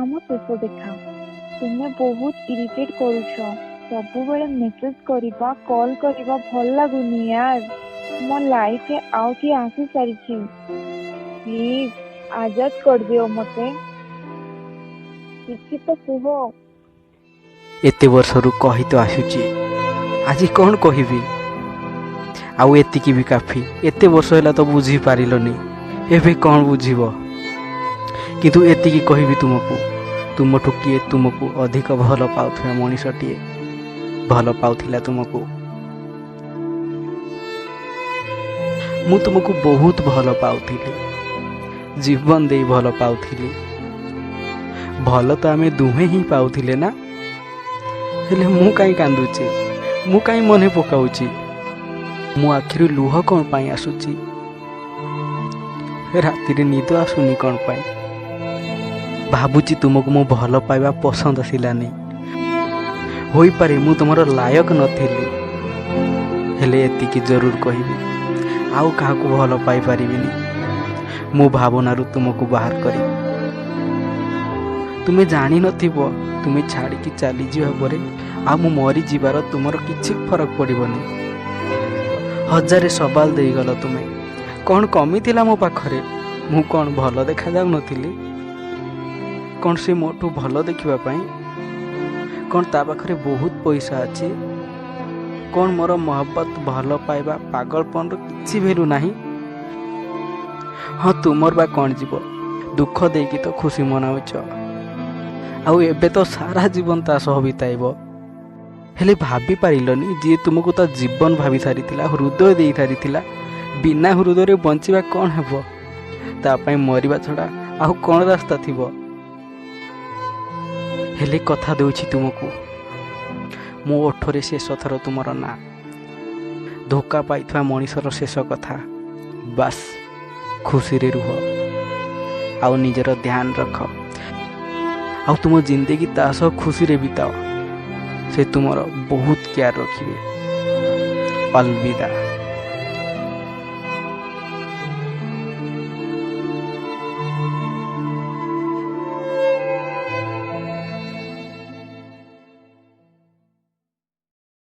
ଆମ ଶେଷ ଦେଖା। ତୁମେ ବହୁତ ଇରିଟେଟ୍ କରୁଛ। ସବୁବେଳେ ମେସେଜ କରିବା, କଲ୍ କରିବା ଭଲ ଲାଗୁନି ୟାର। ମୋ ଲାଇଫରେ ଆଉ କିଏ ଆସି ସାରିଛି। ପ୍ଲିଜ ଆଜାଦ କରିଦିଅ ମତେ। କିଛି ତ କୁହ। ଏତେ ବର୍ଷରୁ କହି ତ ଆସୁଛି, ଆଜି କ'ଣ କହିବି? ଆଉ ଏତିକି ବି କାଫି। ଏତେ ବର୍ଷ ହେଲା ତ ବୁଝିପାରିଲନି, ଏବେ କ'ଣ ବୁଝିବ? କିନ୍ତୁ ଏତିକି କହିବି ତୁମକୁ, ତୁମଠୁ କିଏ ତୁମକୁ ଅଧିକ ଭଲ ପାଉଥିବା ମଣିଷଟିଏ ଭଲ ପାଉଥିଲା ତୁମକୁ। ମୁଁ ତୁମକୁ ବହୁତ ଭଲ ପାଉଥିଲି, ଜୀବନ ଦେଇ ଭଲ ପାଉଥିଲି। ଭଲ ତ ଆମେ ଦୁହେଁ ହିଁ ପାଉଥିଲେ ନା? ହେଲେ ମୁଁ କାହିଁ କାନ୍ଦୁଛି? ମୁଁ କାହିଁ ମନେ ପକାଉଛି? ମୋ ଆଖିରୁ ଲୁହ କ'ଣ ପାଇଁ ଆସୁଛି? ରାତିରେ ନିଦ ଆସୁନି କ'ଣ ପାଇଁ? ଭାବୁଛି ତୁମକୁ ମୁଁ ଭଲ ପାଇବା ପସନ୍ଦ ଆସିଲାନି। ହୋଇପାରେ ମୁଁ ତୁମର ଲାୟକ ନଥିଲି। ହେଲେ ଏତିକି ଜରୁର କହିବି, ଆଉ କାହାକୁ ଭଲ ପାଇପାରିବିନି। ମୋ ଭାବନାରୁ ତୁମକୁ ବାହାର କରି। ତୁମେ ଜାଣିନଥିବ, ତୁମେ ଛାଡ଼ିକି ଚାଲିଯିବା ପରେ ଆଉ ମୁଁ ମରିଯିବାର ତୁମର କିଛି ଫରକ ପଡ଼ିବନି। ହଜାରେ ସବାଲ ଦେଇଗଲ ତୁମେ। କ'ଣ କମିଥିଲା ମୋ ପାଖରେ? ମୁଁ କ'ଣ ଭଲ ଦେଖାଯାଉନଥିଲି? କ'ଣ ସେ ମୋଠୁ ଭଲ ଦେଖିବା ପାଇଁ? କ'ଣ ତା ପାଖରେ ବହୁତ ପଇସା ଅଛି? କ'ଣ ମୋର ମହବ୍ବତ, ଭଲ ପାଇବା, ପାଗଳପଣର କିଛି ଭ୍ୟାଲୁ ନାହିଁ? ହଁ, ତୁମର ବା କ'ଣ ଯିବ? ଦୁଃଖ ଦେଇକି ତ ଖୁସି ମନାଉଛ, ଆଉ ଏବେ ତ ସାରା ଜୀବନ ତା ସହ ବିତାଇବ। ହେଲେ ଭାବି ପାରିଲନି, ଯିଏ ତୁମକୁ ତା ଜୀବନ ଭାବି ସାରିଥିଲା, ହୃଦୟ ଦେଇ ସାରିଥିଲା, ବିନା ହୃଦୟରେ ବଞ୍ଚିବା କ'ଣ ହେବ? ତା ପାଇଁ ମରିବା ଛଡ଼ା ଆଉ କ'ଣ ରାସ୍ତା ଥିବ? ହେଲେ କଥା ଦେଉଛି ତୁମକୁ, ମୋ ଓଠରେ ଶେଷ ଥର ତୁମର ନାଁ, ଧୋକା ପାଇଥିବା ମଣିଷର ଶେଷ କଥା। ବାସ୍, ଖୁସିରେ ରୁହ ଆଉ ନିଜର ଧ୍ୟାନ ରଖ, ଆଉ ତୁମ ଜିନ୍ଦଗି ତା ସହ ଖୁସିରେ ବିତାଅ। ସେ ତୁମର ବହୁତ କେୟାର ରଖିବେ। ଅଲବିଦା।